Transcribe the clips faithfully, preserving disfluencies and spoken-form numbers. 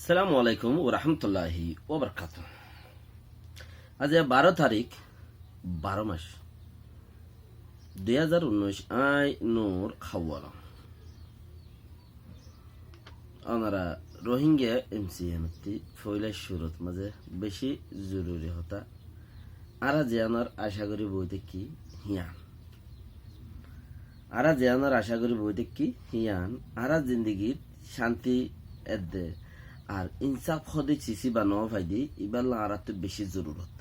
Assalamu alaikum wa rahmatullahi wa barakatuhu. Aijja baró tarík, baró mac, dui házar unnúic, añí Nur Hawala. Ónara Rohingya M C N ottú foila cúrut mazé beci zoruri hotá. Añára ziyánor acá gorí boi táki híyan. Añára ziyánor acá gorí boi táki híyan. Añára zindigit cánti edde ar insáf hodé cisí ba no faidé, ibálla añárattú beci zorurot.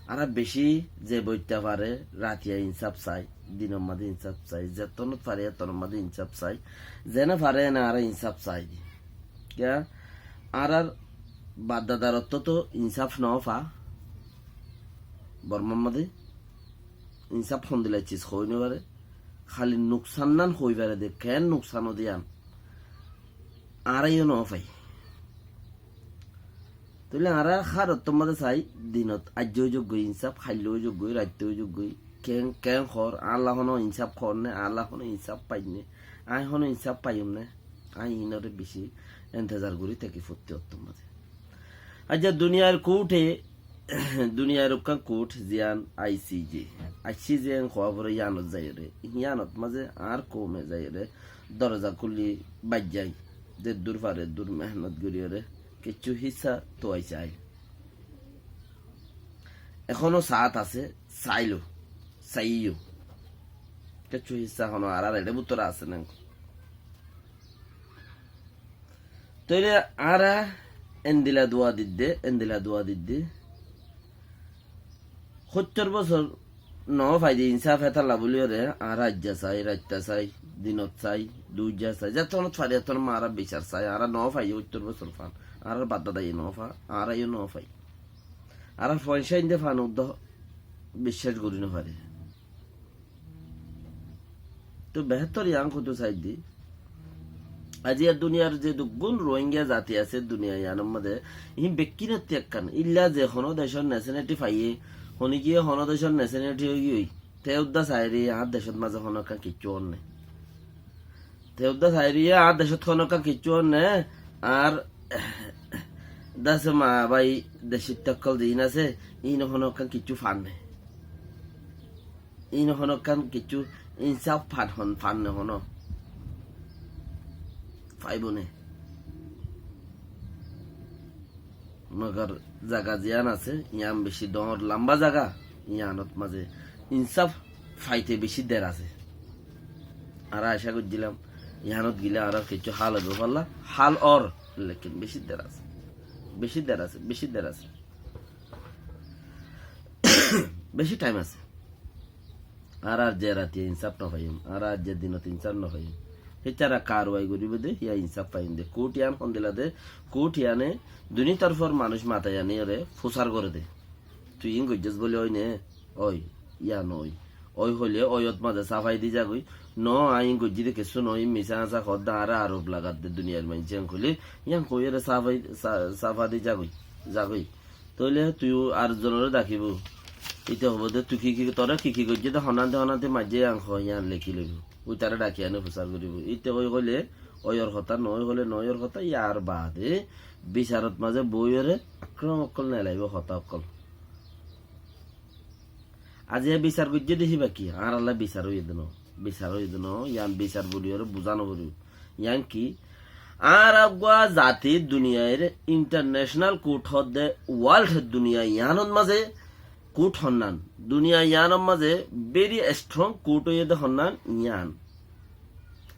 Añára beci ze boitta fare ratiya insáf sai, dinor mazé insáf sai, zettónot fare ettónot mazé insáf sai, zene fare ene añára insáf sai. Kiyá? Añárar bafdadar ottó to insáf no fa, Bormar mazé insáf hondilla ciz hoi no fare, háli nuksan nan hoi fare de, keén nuksan ó de yián. Añára yó no fai. Tóile añára hár ottór mazé sai, dinot aijja ói zagói insáf, háilla ói zagói, raitta ói zagói, keén, keén hoór, añálla honó insáf hoór né, añálla honó insáf fair né, añí honó insáf faiyum né, añí iínoré beci entezar gorí táki fottí ottór mazé. Aijja duniyair kuúthe, duniyair ekkán kuúth ziyán I C J. I C J en hoówa foré yíanot zaiyóre, yíanot mazé añár koume zaiyóre doroza kúli baijjái, zeddúr fare eddúr mehénot goríyoré kiccú híssa tuwai saái. Ehóno saát asé, saáilo, saiyó. Kiccú híssa ehóno añárar eçé bútore asé né. Tóile añára endilla dua didde, endilla dua didde. Hóttor bosór no faidé insáf hétalla bóliyoré, añára aijja sai, raitta sai, dinot sai, duijja sai, zettónot fari ettónot añára bisar sai, añára no faiyé hóttor bosór fan, añárar bafdadaye no fa, añára yó no fai. Añárar fuain sáinde fan uddá biccác gorí no fari. Tóu behétor yián hoitó saidde. Aijja duniyar zeduggún Rohingya zati asé duniya yiánor mazé, iín bekkúnottú ekkán. Illa ze honó decór neseneti faiyé, honikiyé honó decór neseneti óigiyoi, te uddá sairé añár decót mazé honó ekkán kiccú ónne. Te uddá sairé añár decót honó ekkán kiccú ónne, ar dase ma bái decittá ókkol ziín asé, iín honó ekkán kiccú fanne. Iín honó ekkán kiccú insáf fan hon, fanne honó. Faibóne. Mogor zaga ziyán asé, yián beci dhoóñr lamba zaga, yiánot mazé insáf faite beci der asé. Añára acá goijjílam, yiánot gile añárar kiccú hál óibo falla, hál ór, lekin beci der asé. Beci der asé, beci der asé. Beci thaim asé. Añára aijja ratiya insáf no faiyum, añára aijja dinot insáf no faiyum. Hítara karwai goríbo de, híya insáf faiyum de. Kuút yián hondilla de, kuút yiáne duní torfor manúic matai aníyoré fusár goré de. Tui iín goijjós bóli ói né, ói, yían ói. Ói hoilé óiyot mazé sáfai di zagói. No, aññí iín goijjí de kessú no, iín misá asá hoódde añáre arof lagadde duniyair maincé yián hoilé, yián hoiyóre sáfai, sá-, sáfa di zagói, zagói. Tóile tui ar zonoré dakíbo. Íte hoibó de tui ki ki, toré ki ki goijjé de honánte honánte maijjé yián hoó, yián lekí loibó. Uitaré dhaki aní fusár goríbo. Íte ói hoilé óiyor hotá, no ói hoilé no óiyor hotá, yar baade bisarot mazé boiyóre ekkán ókkol nelaibó hotá ókkol. Aijja bisar goijjé de híba ki? Añáralla bisar óiye de no. Bisar óiye de no, yián bisar bóliyoré buzá no foribó. Yián ki? Añára uggúa zati duniyair international kuút hoódde, world duniya yiánot mazé kuút honnán. Duniya yiánot mazé very strong kuút óiye de honnán yián.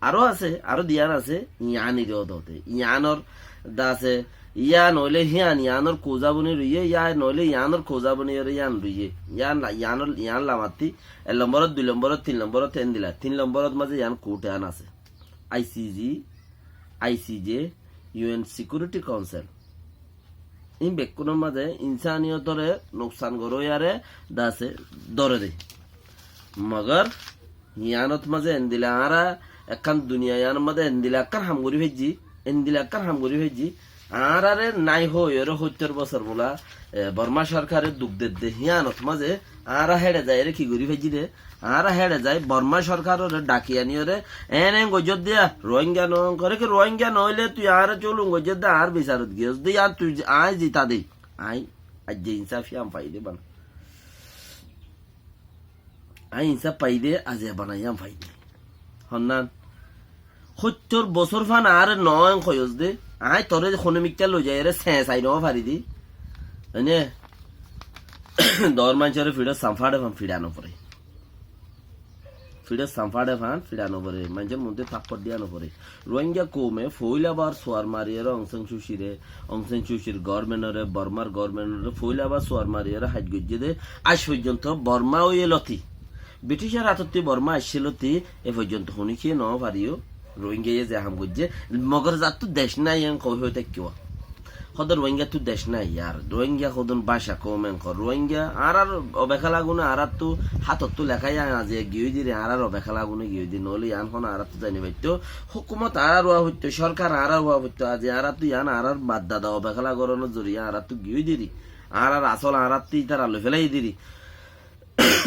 Aró asé, aró diyán asé, yián iré ódode. Yiánor dase, yián óile híyan, yiánor kouza boni roiyé, yián óile yiánor kouza boni ore yián roiyé. Yián la-, yiánor, yián lamatti, ek lomborot, dui lomborot, tin lomborot, endilla. Tin lomborot mazé yián kuút yián asé. I C G, I C J, U N Security Council. Iín bekkúnor mazé insániyotore nuksan goróyaré dase dóre de. Mogor yiánot mazé endilla añára ekkán duniya yiánor mazé endilla ekkán ham gorí faijjí, endilla ekkán ham gorí faijjí, Añáráre nái hoóiyoré hóittor bosór bóla, e, Bormá sorkare duk dedde, híyanot mazé añára héçe zaiyóre ki gorí faijjí dé? Añára héçe zai Bormá sorkaroré dhaki aníyoré, en en goijjós dé, Ruáingga noó, enkore ki Ruáingga noóile tui añáre cúlum goijjós dé, añár bisarot giyós dé, yían tui, aññí zita dé, aññí aijja insaf híyan fai dé bana. Aññí insaf fai dé, aziya bana híyan fai dé. Honnán? Hóittor bosór fán añáre noó en hoiyós dé, aññí toré honó mikká loizaiyóre señsai noó fari dé. Ene, doór maincóre fiçót sam façe fán fiça noforé. Fiçót sam façe fán fiça noforé. Maincór muúntu táppor diya noforé. Ruáingga koume foóila bar suar mariyóre Ong San Suu Kyi re, Ong San Suu Kyi r gormenore, Bormár gormenore foóila bar suar mariyóre hait goijjé dé, aij foijjonto Bormá óiye loti, Briticor átottú Bormá aiccé loti, e foijjonto honíkiyé noó fariyó, Ruáinggaye ze ham goijjé, mogor zattú dec nái en hoói hoói táikkiwa. Hóde Ruáinggattú dec nái, ar Ruáingga hodún báca koum en hoó, Ruáingga añárár obekálagune añáráttu hátottú leká yían aziya giyói diri, añárár obekálagune giyói diri, noóile yían hon añáráttu zani faittó, hókumot añárár uwá foittó, sorkar añárár uwá foittó, aziya añáráttu yían añárár baddada obekálagornor zoriya añáráttu giyói diri, añárár asól añáráttu ítara loi félai diri.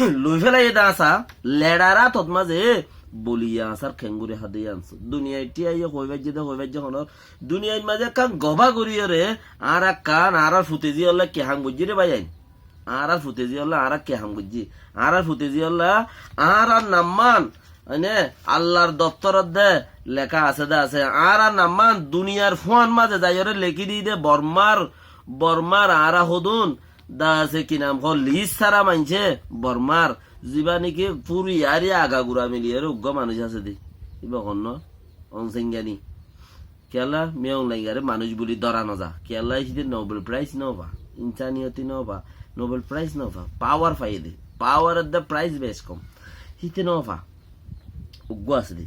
Loi félaiye de asá, leçar átot mazé boliya asár keéngorí há de yían só. Duniyait thíyaiyé hoi faijjé de hoi faijjé honór. Duniyait mazé ekkán gobá goríyoré, añára ekkán, añárár futezíyolla ki ham goijjí ré báiyain? Añárár futezíyolla añára ki ham goijjí? Añárár futezíyolla añárár nammán, mane, Allar doftorot de leká asé de asé. Añárár nammán duniyar fúañ mazé zaiyóre lekí di de Bormár, Bormár añára hodún, de asé ki nam hoó, lis sára maincé Bormár, zibá néki fúri yari agagura miliyóre uggúa manúic asé dé. Íba honnúa? Ong Sengani. Kiyólla Min Aung Hlaing ore manúic buli dóra noza. Kiyólla híte Nobel Prize nofa, insaniyoti nofa, Nobel Prize nofa, pawar faiyé dé. Pawar edde prize bes kom. Híte nofa. Uggúa asé dé.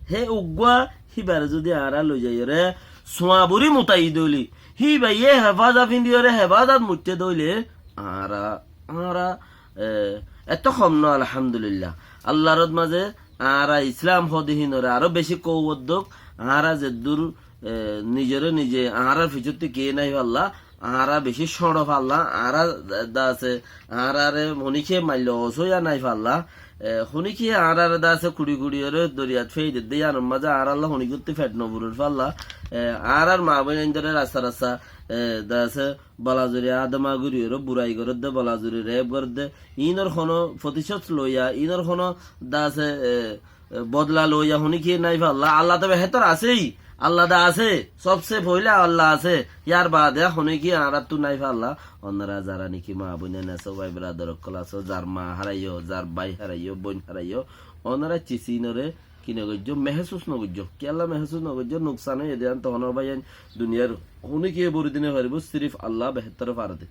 Hé uggúa híbare zudi añára loizaiyóre suañburi mutaid óili, híbaye hefaza findiyóre hefazat muitté dóile, añára, añára, e, ettó hom no, alhamdulillah. Allar ot mazé añára Islam hodé hínoré aró beci kouwot dók, añára zeddur, e, nizoré nize añárar ficottí kiyé nái falla, añára beci cóñço falla, añára de asé, añáráre honíkiye mailla osóiya nái falla, e, honíkiye añáráre de asé kuçi kuçiyóre doriyat fei dedde yíanor mazé añárálla honíkiyottí fet nofurer falla, e, añárár maa boinaindóre rasta rasta, e, de asé, bolazuri adama goríyoré burai gorédde, bolazuri rep gorédde, ínor honó foticót loiya, ínor honó de asé, e, e, bodla loiya honíkiye nái falla. Alla to behétor asé, Alla de asé, sobse foila Alla asé, yar baade honíkiye añáráttu nái falla. Onora zara néki maa boinain asó, bái beradar ókkol asó, zar maa háraiyó, zar bái háraiyó, boin háraiyó, onora cisínoré ki nogoijjó, mehésus nogoijjó. Kiyólla mehésus nogoijjó? Nuksan óiye dé yían to honó báiyain duniyar honíkiye bóri di nofaribó, sirif Alla behétor fare dé.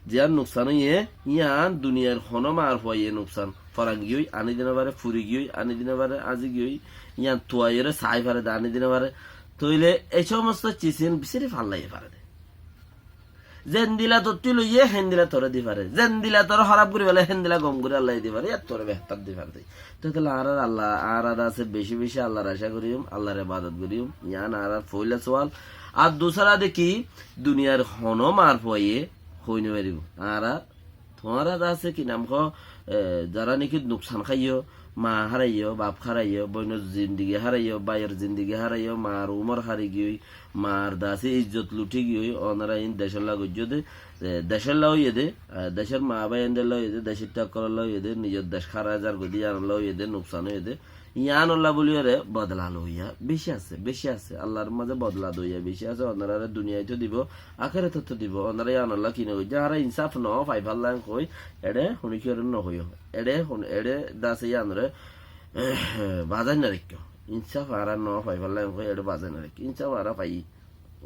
Ziyán nuksan óiye, yían duniyar honó maarfuaye nuksan. Foran giyói aní di nofaré, furi giyói aní di nofaré, añzi giyói, yían tuaiyóre sai fare dé aní di nofaré. Tóile e somosto cisín sirif Allaye fare dé. Zendila tottú loiye, héndila toré di fare. Zendila toré hóraf gorí félaiye, héndila gom gorí Allaye di fare, yáttu aró behétor di fare dé. Tóile añárar Alla, añára de asé beci beci Allar acá goríyum, Allar ebadot goríyum, yían añárar foila sual. Ar dusára de ki, duniyar honó maarfuaye hoi nofaribó. Añára, tuáñra de asé ki nam hoó, e, zara néki nuksan háiyo, maa háraiyó, baf háraiyó, boinor zindigi háraiyó, báiyor zindigi háraiyó, maar umor hári giyói, maar de asé izzot luthi giyói, onora iín decólla goijjó dé, e, decólla óiye dé, e, decór maa báiyaindólla óiye dé, decór thakkórolla óiye dé, nizor dec hárai zar goi dé, yíanolla óiye dé, nuksan óiye dé. Yíanolla bóliyoré bodla loiya beci asé, beci asé. Allar mazé bodla doiya beci asé. Onoráre duniyait ó dibó, akératot ó dibó. Onora yíanolla ki nogoijjó? Añára insaf no fai fallá en hoi, eçé honíkiyoré no hoiyó. Eçé hon-, eçé de asé yíanoré bazai no raikkó. Insaf añára no fai fallá en hoi, eçé bazai no raikkó. Insaf añára faiyí.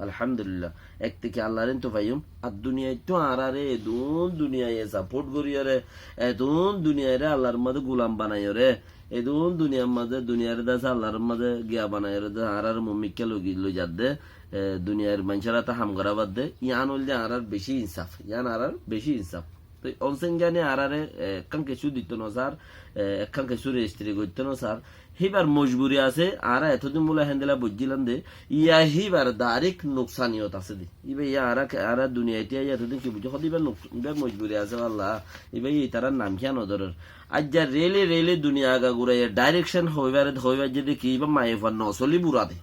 Alhamdulillah. Ek teki Allar intu faiyum. Ar duniyaittú añáráre edún duniyaye saport goríyoré, edún duniyairé Allar mazé gulam banaiyóre, edún duniyar mazé, duniyairé de asé Allar mazé giya banaiyóre de añáráre muúmikká logi-, loizadde, e, duniyair maincór áte ham gorá badde, yían óilde añárár beci insaf. Yían añárár beci insaf. Toi Ong Sengani añáráre, e, ekkán kessú dito nosár, e, ekkán kessú rejistri goitto nosár, Híbar mojburi asé, añára etodin bóle héndilla buijjílam de, yá híbar dairek nuksaniyot asé de. Íba yá añára, añára duniyait aiyá etodin ki buijjí, hoóde íbar nuk-, íbar mojburi asé, Allah, íba yá ítarar nam kiyá nodórer. Aijja reli reli duniya aga guraiyé, direction hoibar, hoibar zodi ki, íba maiyafuar nosóli bura de.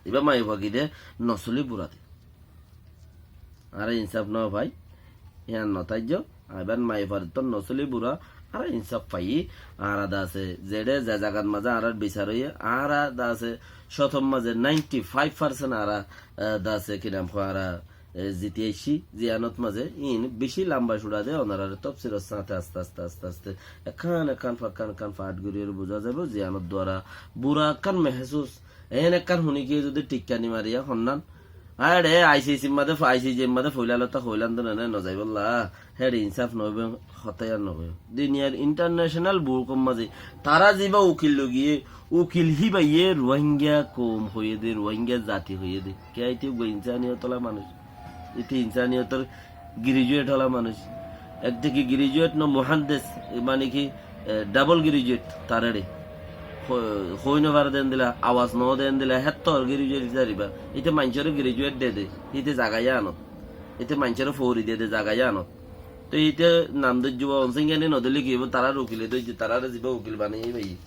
Íba maiyafua ki de, nosóli bura de. Añára insaf no fai, yián no táijjo, íba maiyafuar to nosóli bura, añára insaf fai, añára de asé, zeçé ze zagat mazé añárar bisar óiye, añára de asé, cótor mazé ninety five percent añára, eh, de asé, ki nam hoó, añára, eh, ziti aiccí, ziyanot mazé, in beci lamba cura de, onorare tofsilor sáñte aste aste aste aste, ekkán ekkán fa-, ekkán ekkán fath gorí gorí buzá zaibo, ziyanor duara bura ekkán mehsus, en ekkán huni ki zodi tikkani mariya honnan, Añáre I C C mazé, I C J mazé foila lota hoilan dun ene no zaibolla. Héçe insaf no óibo, hotá yián no óibo. Duniyar international bukor mazé tara ziba ukil loi giyé, ukil híbaye Rohingya koum hoiyé de, Rohingya zati hoiyé de. Kiyá ite uggwá insaniyot ola manúic. Ite insaniyotor graduate ola manúic. Ek de ki graduate no muhandis, e mane ki, e, double graduate tarare. Ho-, hoi no fare de endilla, awaz no de endilla, hettór graduate zariba. Ite maincóre graduate de de, ite zaga yiánot. Ite maincóre fori de de zaga yiánot. Te ite nam dóijje ba, onsengani no dile ki óibo, tarar ukile dóijje, tarare ziba ukil banaiye bái.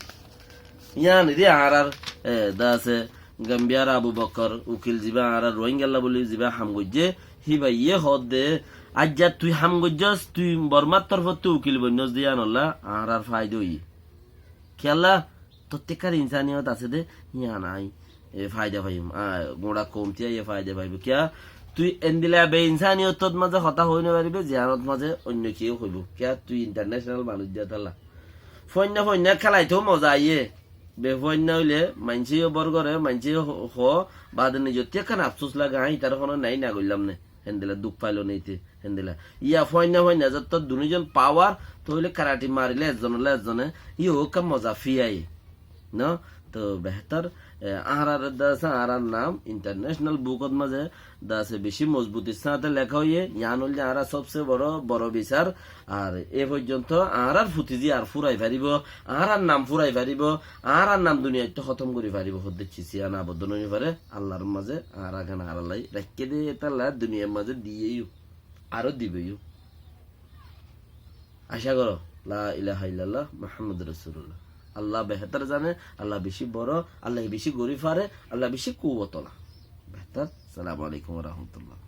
Yián ede añárar, e, de asé, Gambiyar Abu Bakkar ukil ziba añárar Rohingyalla buli ziba ham goijje, híbaye hoódde, aijja tui ham goijjós, tui Bormar torfóttu ukil boinnos de yiánolla añárar faida óiye. Kiyólla, tottíkkar insaniyot asé de, yián añí, e, faida faiyum. A, gura koum tiya ye faida faibo. Kiyá, tui endilla be insaniyotot mazé hotá hoi no faribe, ziyanot mazé oinno kiyé hoibo. Kiyá, tui international manúic de tolla. Foinna foinna kelaito moza aiyé. Befoinna óile maincé yó bor goré, maincé yó ho-, hoó, bade nizottú ekkán afsus lage, añí itaré hono nai na goillám né. Héndilla duk failo né ite, héndilla. Yá foinna foinna zottót dunizon power, tóile karati marile ezzon óile ezzone, yó ekkán moza fiyai. No? To behétor, e, añárar de asé, añárar nam international bukot mazé de asé beci mozbutir sáñte leká óiye, yián óilde añárar sobse boro, boro bisar, ar e foijjonto añárar futiji ar furai faribo, añárar nam furai faribo, añárar nam duniyaittú hótom gorí faribo, hoddé cis yián aboddo no ói fare, Allar mazé añára gán añárallai raikké de, etolla duniyar mazé diyeyó, aró diboyó. Acá goró, la ilaha illallah, Muhammad Rasulullah. Allah behétor zane, Allah beci boro, Allah beci gorí fare, Allah beci kuwwot ola. Behétor. Assalamu alaikum wa rahmatullah.